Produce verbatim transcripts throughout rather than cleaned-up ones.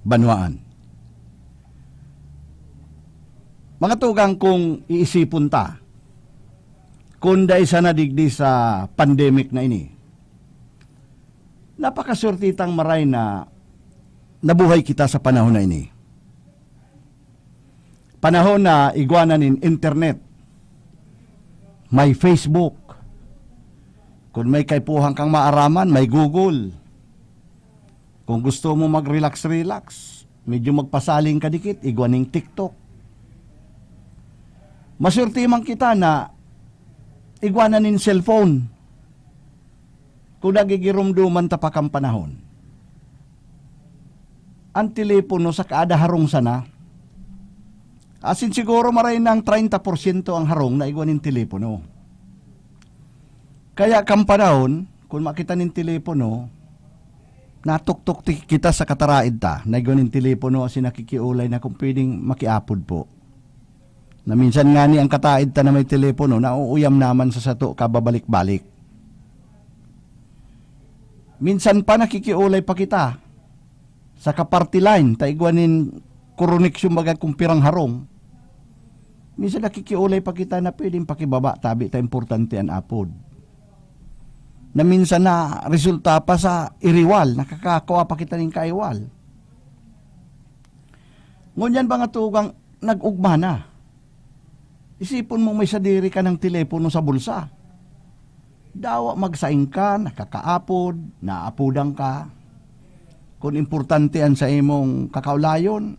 banwaan. Mga tugang, kung iisipon ta, kung dai sana digdi sa pandemic na ini, napakaswerte tang maray na nabuhay kita sa panahon na ini. Panahon na igwa na nin internet, may Facebook. Kung may kaipuhan kang maaraman, may Google. Kung gusto mo mag-relax-relax, medyo magpasaling ka dikit, igwa ning TikTok. Maswerte man kita na igwa na nin cellphone. Kung nagigiromdoman ta pa kan panahon, ang telepono sa kada harong sana, asin siguro maray nang treinta porsyento ang harong na igwa nin telepono. Kaya kan panahon, kung makita nin telepono, natuktok ti-, kita sa kataraed ta, na igwa nin telepono asin nakikiolay na kung pwedeng makiapod po. Na minsan ngani ang kataed ta na may telepono, nauuyam naman sa sato kababalik-balik. Minsan pa nakikiolay pa kita sa ka-party line, ta igwa nin koroneksyong baga kung pirang harong. Minsan nakikiolay pa kita na pwedeng pakibaba, tabi ta importante an apod. Na minsan na resulta pa sa iriwal, nakakakua pa kita nin kaiwal. Ngunyan, mga tugang, nag-ugma na. Isipon mo, may sadiri ka ng telepono sa bulsa. Dawa magsaing ka, nakakaapod, naapodan ka. Kung importante an sa imong kakaulayon,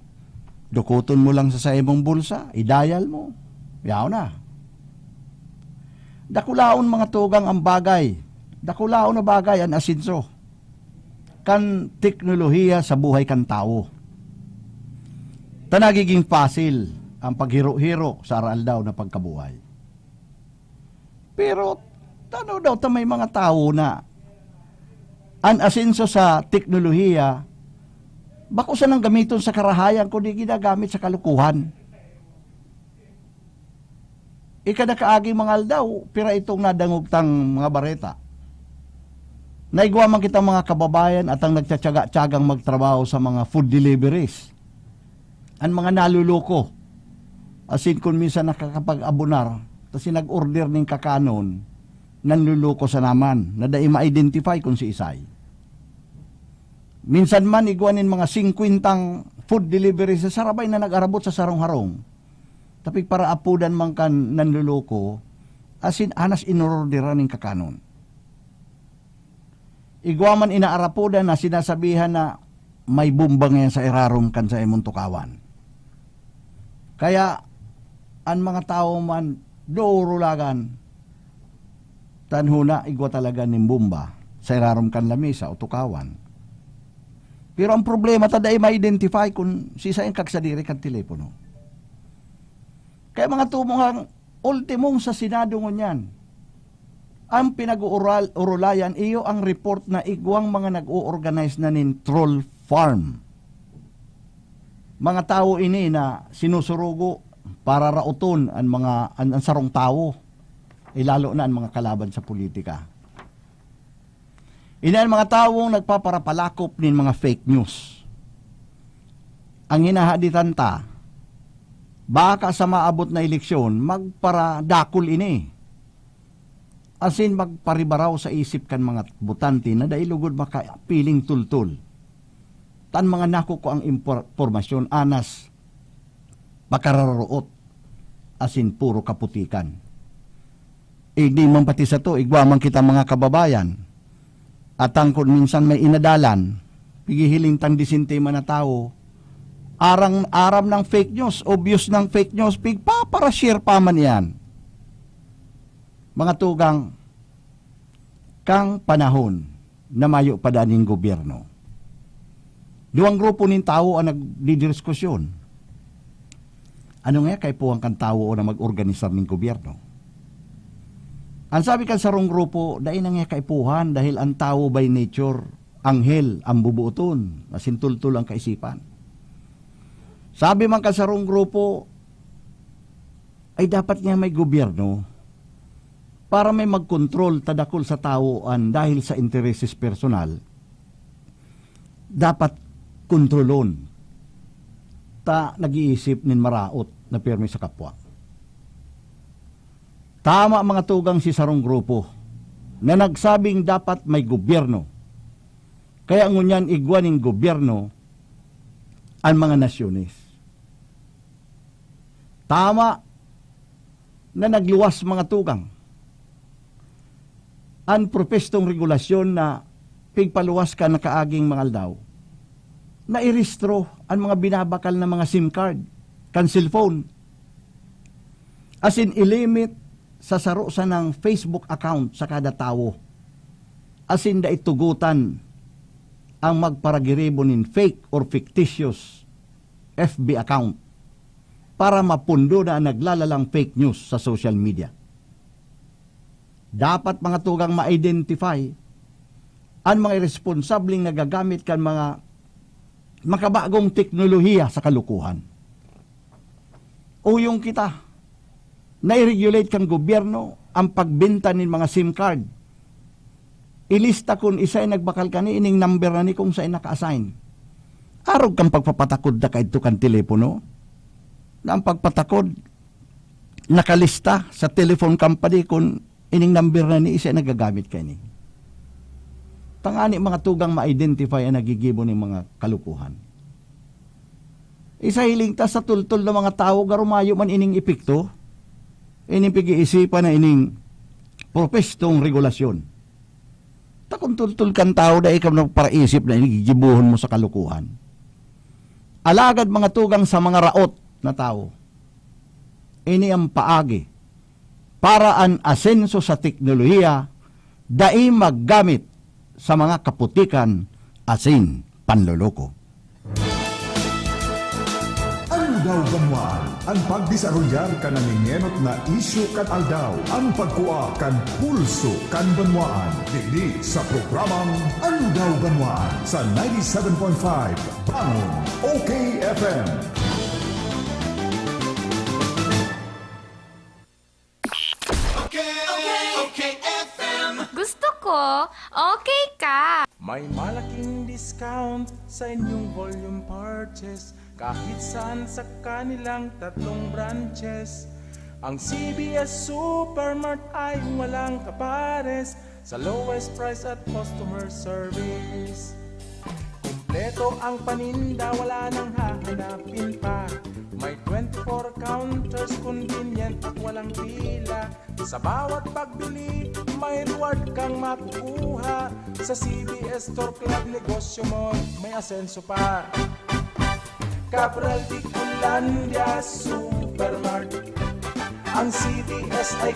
dukoton mo lang sa, sa imong bulsa, i-dial mo. Yaw na. Dakulaon, mga tugang, ang bagay. Dakulaon na bagay an asenso kan teknolohiya sa buhay kan tawo. Ta nagiging pasil ang paghiro-hiro sa aroaldaw na pagkabuhay. Pero tano daw ta may mga tawo na an asenso sa teknolohiya bako sanang gamiton sa karahayan, kundi ginagamit sa kalukuhan. Ikada kaaging mga aldaw, pira itong nadangog tang mga bareta. Naigwa man kitang mga kababayan at ang nagtsatsaga-tsagang magtrabaho sa mga food deliveries. An mga naluluko, asin kun minsan nakakapag-abonar, ta si nag-order nin kakanon, nanluluko sana man, na dai ma-identify kun siisay. Minsan man, igwa nin mga singkwentang food delivery sa sarabay na nag-arabot sa sarong harong. Tapig para apodan man kan nanluluko, asin anas inororderan nin kakanon. Igwa man inaarapodan na sinasabihan na may bomba ngayan sa irarom kan sa imong tukawan. Kaya, an mga tawo man, durulagan, tanhona, igwa talaga nin bomba sa irarom kan lamesa o tukawan. Pero ang problema, ta dai ma-identify kun siisay an kagsadiri kan telepono. Kaya, mga tugang, ultimong sa Senado ngunyan, ang pinag-uural-, urulayan iyo ang report na igwang mga nag-o-organize na nin troll farm. Mga tawo ini na sinusurugo para raoton an mga, an, an sarong tawo, eh, lalo na an mga kalaban sa politika. Ini an mga tawong nagpaparapalakop nin mga fake news. Ang hinahaditan ta, baka sa maabot na eleksyon, magparadakul ini. Asin magparibaraw sa isip kan mga botante na dai lugod makapiling tultol. Tan mga nakukuang impor-, impormasyon anas pakararuot asin puro kaputikan. Igdi man pati sato, igwa man kita mga kababayan. At tangkod minsan may inadalan, pigihiling tang disente man na tawo, arang, aram ng fake news, obvious ng fake news, pigpapara-share pa man iyan. Mga tugang, kang panahon na mayo pa daa nin gobyerno, duwang grupo nin tawo an nagdidiskusyon. Ano nga kaipuhan kan tawo na mag-organisar nin gobyerno? An sabi kan sarong grupo, dai na nga kaipuhan dahil an tawo by nature, anghel ang bubuoton, asin tultol ang kaisipan. Sabi man kan sarong grupo, ay dapat nga may gobyerno para may magkontrol ta dakul sa tawo an dahil sa intereses personal, dapat kontrolon ta nag-iisip nin maraot na pirmi sa kapwa. Tama, mga tugang, si sarong grupo na nagsabing dapat may gobyerno. Kaya ngunyan igwa nin gobyerno an mga nasyones. Tama na nagluwas, mga tugang, an propestong regulasyon na pigpaluwas kan nakaaging mga aldaw, nairehistro an mga binabakal na mga SIM card kan cellphone, asin ilimit sa saro sanang Facebook account sa kada tawo, asin dai tugotan ang magparagiribo nin fake or fictitious F B account para mapundo na an naglalalang fake news sa social media. Dapat, mga tugang, ma-identify an mga iresponsableng nagagamit kan mga makabagong teknolohiya sa kalokohan. Uyong kita, nai-regulate kan gobyerno ang pagbenta nin mga SIM card. Ilista kun isay nagbakal kani, ining number na ni kung saan naka-assign. Arog kan pagpapatakod na kaidto kan telepono, na ang pagpatakod nakalista sa telephone company kun ining number na ni isay nagagamit kaini. Tangani, mga tugang, ma-identify an naggigibo nin mga kalukuhan. Isa hiling ta sa tultol na mga tawo, garo mayo man ining epekto, ining pag-iisipan na ining propestong regulasyon. Ta kun tultol kan tawo, dai ka magparaisip na ining gigibohon mo sa kalukuhan. Alagad, mga tugang, sa mga raot na tawo, ini ang paagi para an asenso sa teknolohiya dai maggamit sa mga kaputikan asin panloloko. Aldaw Banwaan, ang pagdesarolyar kan nangengenot na isyu kan aldaw, ang pagkua kan pulso kan banwaan. Digdi sa programang Aldaw Banwaan sa ninety-seven point five Bangon, O K F M. Okay, okay, okay, F M. Gusto ko, okay ka. May malaking discount sa inyong volume purchase kahit saan sa kanilang tatlong branches. Ang C B S Supermart ay walang kapares sa lowest price at customer service. Kompleto ang paninda, wala nang hahanapin pa. May twenty-four counters, convenient at walang pila. Sa bawat pagbili, may reward kang makukuha. Sa C B S Store Club, negosyo mo may asenso pa. Cabral de Colandia Supermart. Ang C B S ay